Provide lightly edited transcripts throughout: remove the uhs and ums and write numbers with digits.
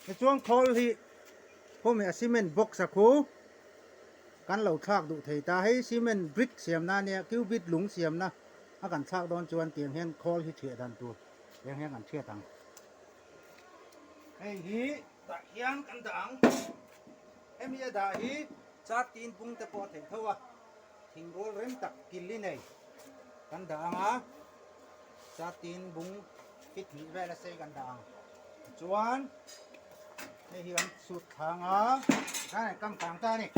Tichuan khawl hi khawmeh a cement box a khu kan lo thlak duh thei ta. Hei cement brick siamna ania cubit lung siamna a kan thlak dawn chuan tiang hian khawl hi thiah dan tur tiang hian kan thiat ang. Hei hi tah hian kan dah ang. Hemi a dah hi char tin bung te pawh a theih tho a, thingrual rem tak kil i nei kan dah ang a, char tin bung fit hnih vel a sei kan dah ang. Tichuan hei hi kan sut thlang a, tikhan an kam kang ta a ni.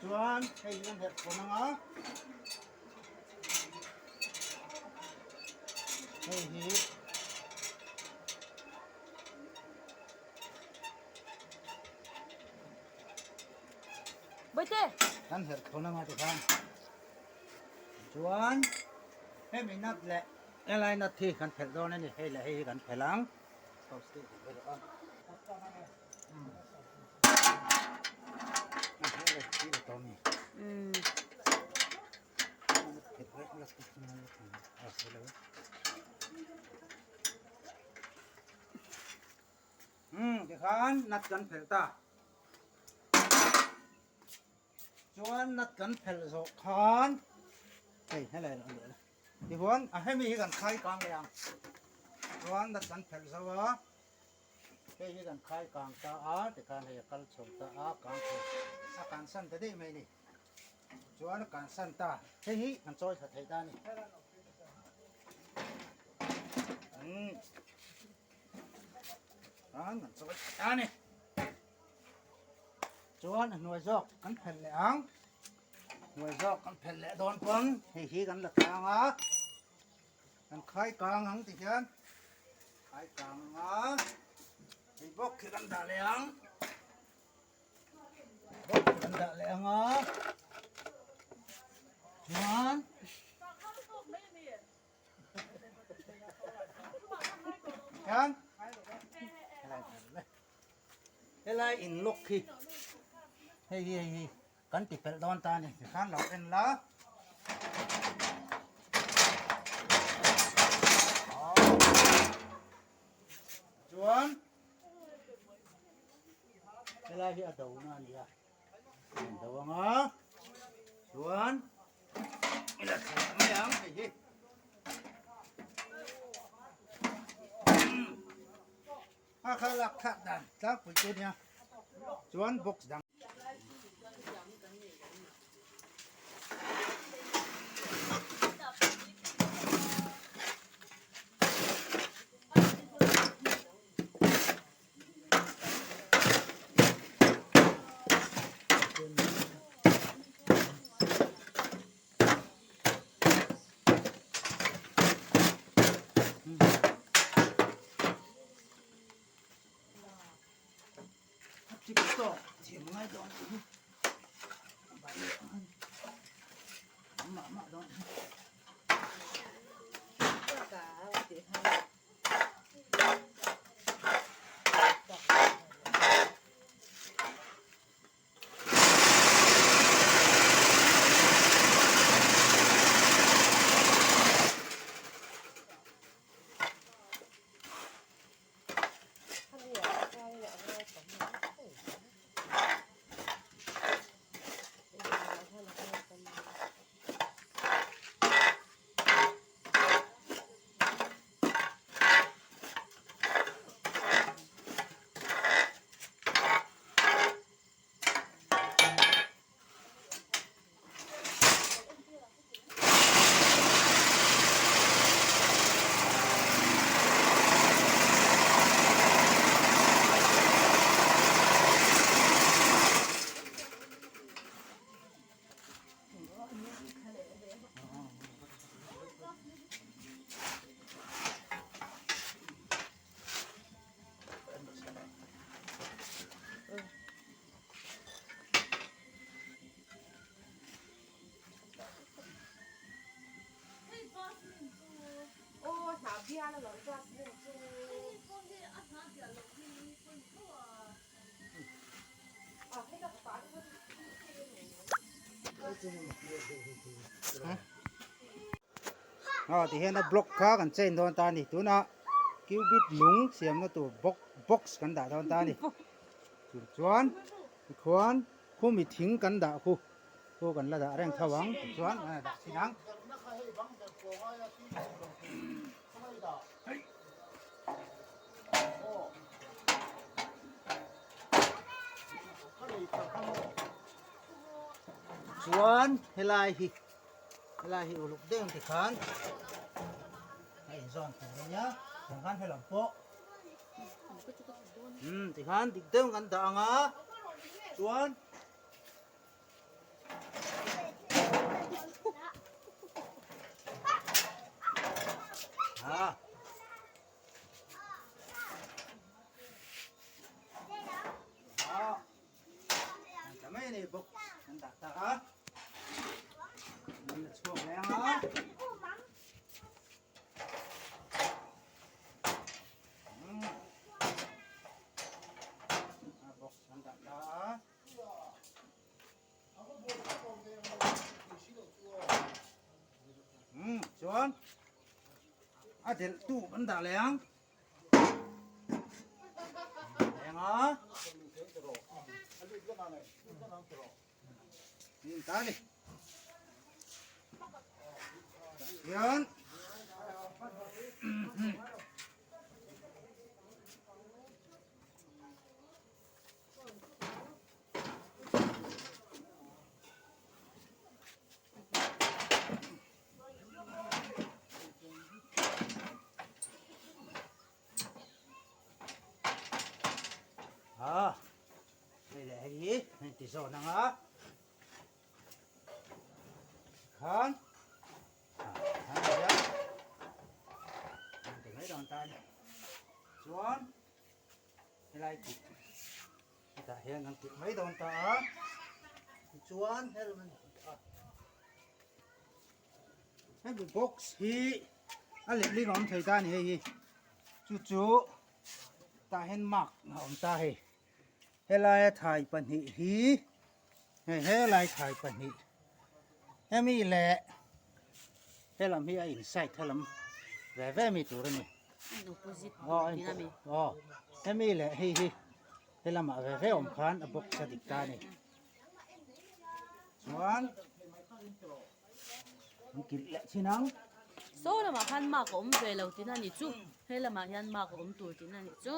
Tichuan hei hi kan herh thawn ang a, hei hi Bawihte! Kan herh thawn anga tikhan chuan hemi nut leh helai nut hi kan phelh dawn a ni hei leh hei hi kan phelh ang Umm tikhan nut kan phelh ta. Chuan nut kan phelh zawh khan hei helai lo leh la. Tichuan a hemi hi kan khai kang leh ang. Chuan nut kan phelh zo a hei hi kan khai kang ta a tikhan hei a kal chho ta a kang chho a kan san ta daih mai a ni. Chuan a kan san ta hei hi kan chawi thla thei ta a ni. Umm. An kan chawi ta ni. Chuan a hnuai zawk kan phelh leh ang. Hnuai zawk kan phelh leh dawn pawn hei hi kan la tlang a. Kan khai kang ang ti hian khai kang ang a. Hei bawk khi kan dah leh ang. Bawk khi kan dah leh ang a. Chuan Hian helai in lock hi hei hi hei hi kan ti pelh dawn ta a ni tikhan lo en la chuan helai hi a do na a ni a do anga chuan Ila thla mai ang hei hi. A kha lak thlak dan tlangpui chu nia chuan box dang. Aw ti hian a block kha kan change dawn ta a ni tunah. Cubit lung siamna tur box box kan dah dawn ta a ni. Chu chuan tikhuan khumi thing kan dah khu khu kan la dah reng tho ang tichuan kan la dah chin ang. Chuan helai hi helai hi uluk deuh ang tikhan a inzawn tur a nia tiang khan helam pawh umm tikhan dik deuh kan dah ang a chuan Ha. Ha. Ta mai ni bawk kan dah ta a. Kan la chhuak leh ang a. A box kan dah ta a. Umm chuan a delh tu kan dah leh ang eng a in ta ni hian Ha hei leh hei hi hei ti zawn ang a khan ha khan hian ti mai dawn ta a ni chuan helai kut hetah hian an kut mai dawn ta a tichuan helmet hemi box hi a letling a awm thei ta a ni hei hi chu chu tah hian mark a awm ta hei helaia thai pahnih hi hei helai thai pahnih hemi leh helam hi a inside helam ve ve mi tur a ni aw hemi leh hei hi helamah ve ve awm khan a box a dik ta a ni chuan an kilh leh chin ang. Saw lamah khan mark a awm ve lo tihna a ni chu he lamah hian mark a awm tur tihna a ni chu.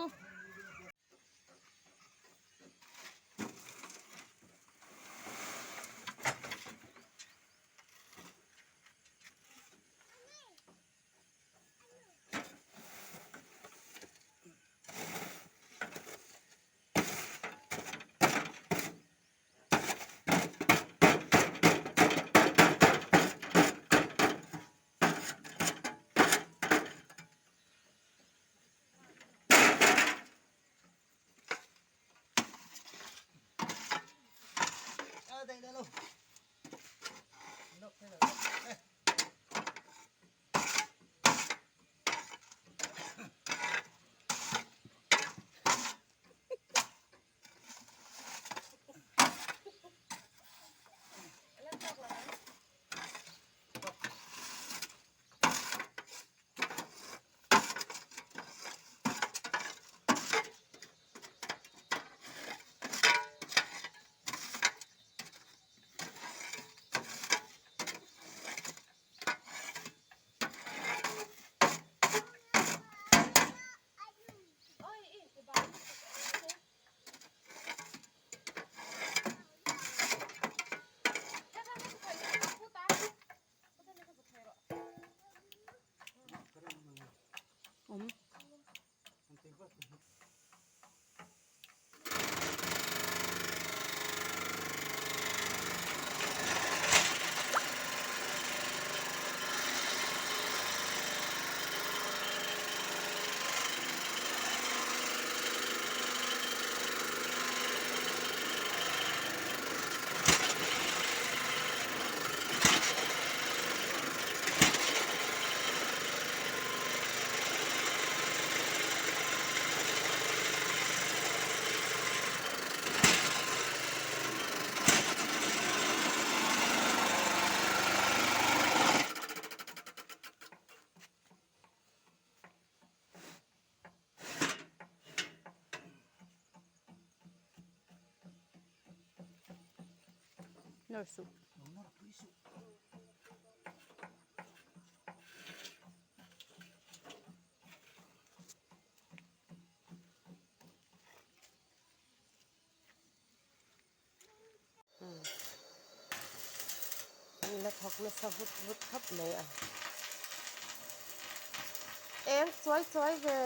Nawr suh. Nawr pui suh. La thawk nasa vut vut khawp mai a. Eng chuai chuai ve.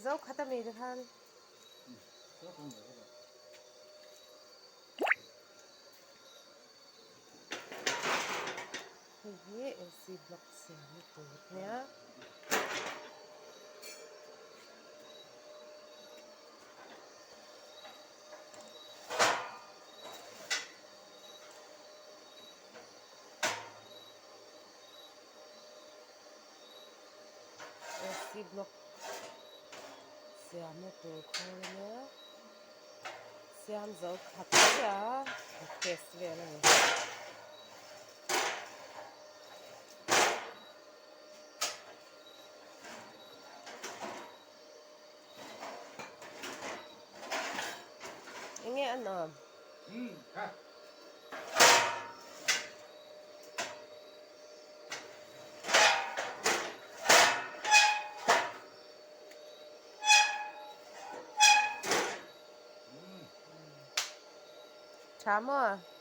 Zo khat a mi te khan. Hei hi AC block siamna tur ania. AC block siamna tur khawl ania. Siam zo khat chiah a test vel a ni. Enge a nuam? Tha maw?